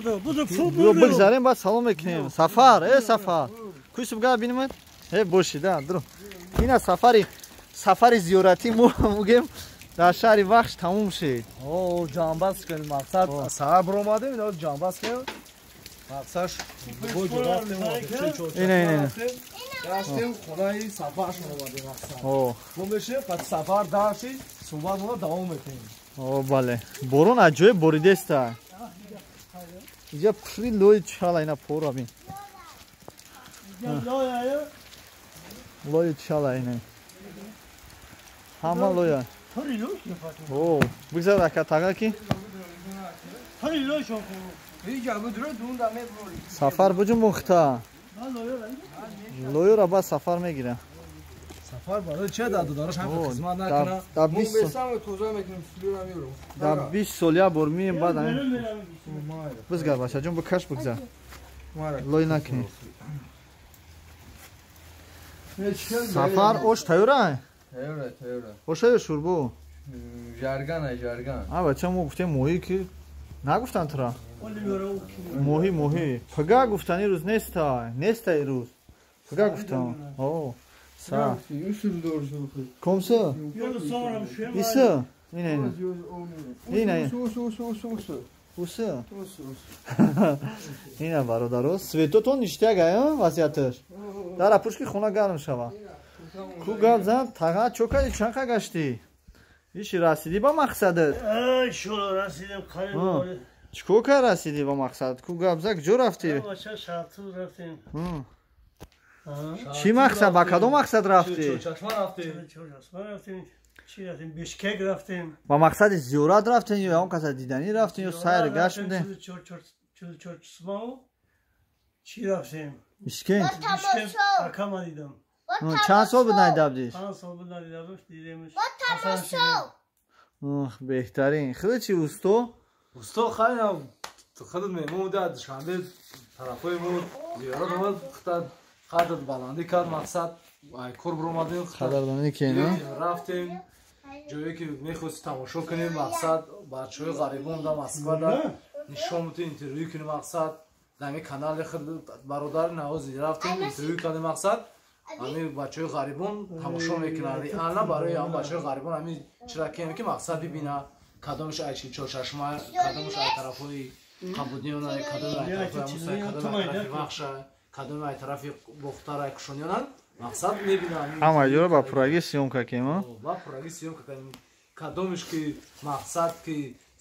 Бигзарем, баъд салом мекунем. Сафар, э Сафар. Кӯсуб га бинемад? Э бошида, дуру. Ина сафари зиёратӣ мо мугем дар шаҳри Вахш тамом шид. О, ҷамбаст кардем, мақсад саҳар баромадем, ина ҷамбаст кардем. Мақсадш бо ҷо рафтем, ина ина. Гаштем хонаи Сафаршон омадем мақсад. Мо мешем, қад сафар дарши, суҳбат мо давом мекунем. О, бале. Борон аҷоиб боридеста. Иҷа пушри лои чала ина пора бин. Лои чала ина. Ҳама лоя. О, бигзар ака тага ки. Сафар буҷум мухта. Лоюра баъд сафар мегира. Сафар барои че дар додараш ҳам хизмат накунад? Дар 20 сол як бор мием, баъд бизгар бачаҷон, бикаш бигзар. Лой накунӣ. Сафар ош тайёра? Тайёра, тайёра. Оша ё шӯрбо? Жарган, жарган. А бача мо гуфтем моҳӣ ки нагуфтан тура? Моҳӣ, моҳӣ. Пага гуфтан ирӯз неста, неста ирӯз. Пага гуфтам. О. Са. Комса? Иса? Ина ина. Ина ина. Уса. Ина бародаро, светотон ништяга, вазъияташ. Дар апушки хона гарм шава. Ку гап зан, тага чо кардӣ, чанд қа гаштӣ? Иши расидӣ ба мақсадат? Ай, шуро расидем, қариб. Чикор кар расидӣ ба мақсад? Ку гап зан, куҷо рафтӣ? Бача шарту рафтем. Чӣ мақсад? Ба кадом мақсад рафтӣ? Чашма рафтем. Чашма рафтем. Чӣ рафтем? Бишкек рафтем. Ба мақсади зиёрат рафтем ё он каса диданӣ рафтем ё сайр гашт будем? Чор чисмау. Чӣ рафтем? Бишкек? Бишкек акама дидам. Чанд сол буд надидабдиш? 5 сол буд надидабдиш, дидемш. Беҳтарин. Худо чи усто? Усто хайна худо меҳмон буда Душанбе тарафҳои мо зиёрат омад, қадр баландӣ кард мақсад, ай кор баромадем, қадрдонӣ кена рафтем ҷое ки мехости тамошо кунем мақсад, бачаҳои ғарибон да Москва да нишон бутем, интервю кунем мақсад, дар ҳамин канали худ бародари навози рафтем интервю кардем мақсад. Ҳамин бачаҳои ғарибон тамошо мекунанд. Реально барои ҳамин бачаҳои ғарибон ҳамин чира кем ки мақсад бибина, кадомаш ай Чорчашма, кадомаш ай тарафҳои Қабудниёна, кадомаш ай тарафҳои Мусай, кадомаш ай тарафи Вахша, кадомаш ай тарафи Бохтар, ай Кушониёнанд, мақсад мебинанд. Ҳама ҷоро ба пуррагӣ съёмка кем, а? Ба пуррагӣ съёмка кардем. Кадомаш ки мақсад ки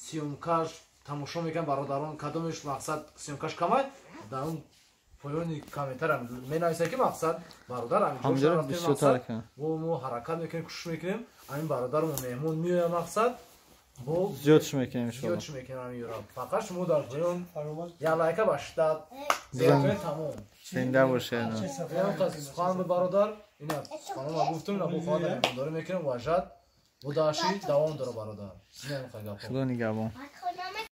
съёмкаш тамошо мекунанд бародарон, кадомаш мақсад съёмкаш камай, дар он поёни комментария менависад ки мақсад бародар ҳаминҷо рафтем мақсад, мо ҳаракат мекунем, кӯшиш мекунем, ҳамин бародармо меҳмон меояд мақсад, бо зиёдш мекунем иншоалло. Зиёдш мекунем ҳамин. Фақат шумо дар поён як лайка ба шиддат зер кунед, тамом. Зинда бошед. Сухан ба бародар, ина суханро гуфтем, ина бо хоҳад меҳмондорӣ мекунем, важат бо даши давом дора бародар. Ина гапо. Худо нигаҳбон.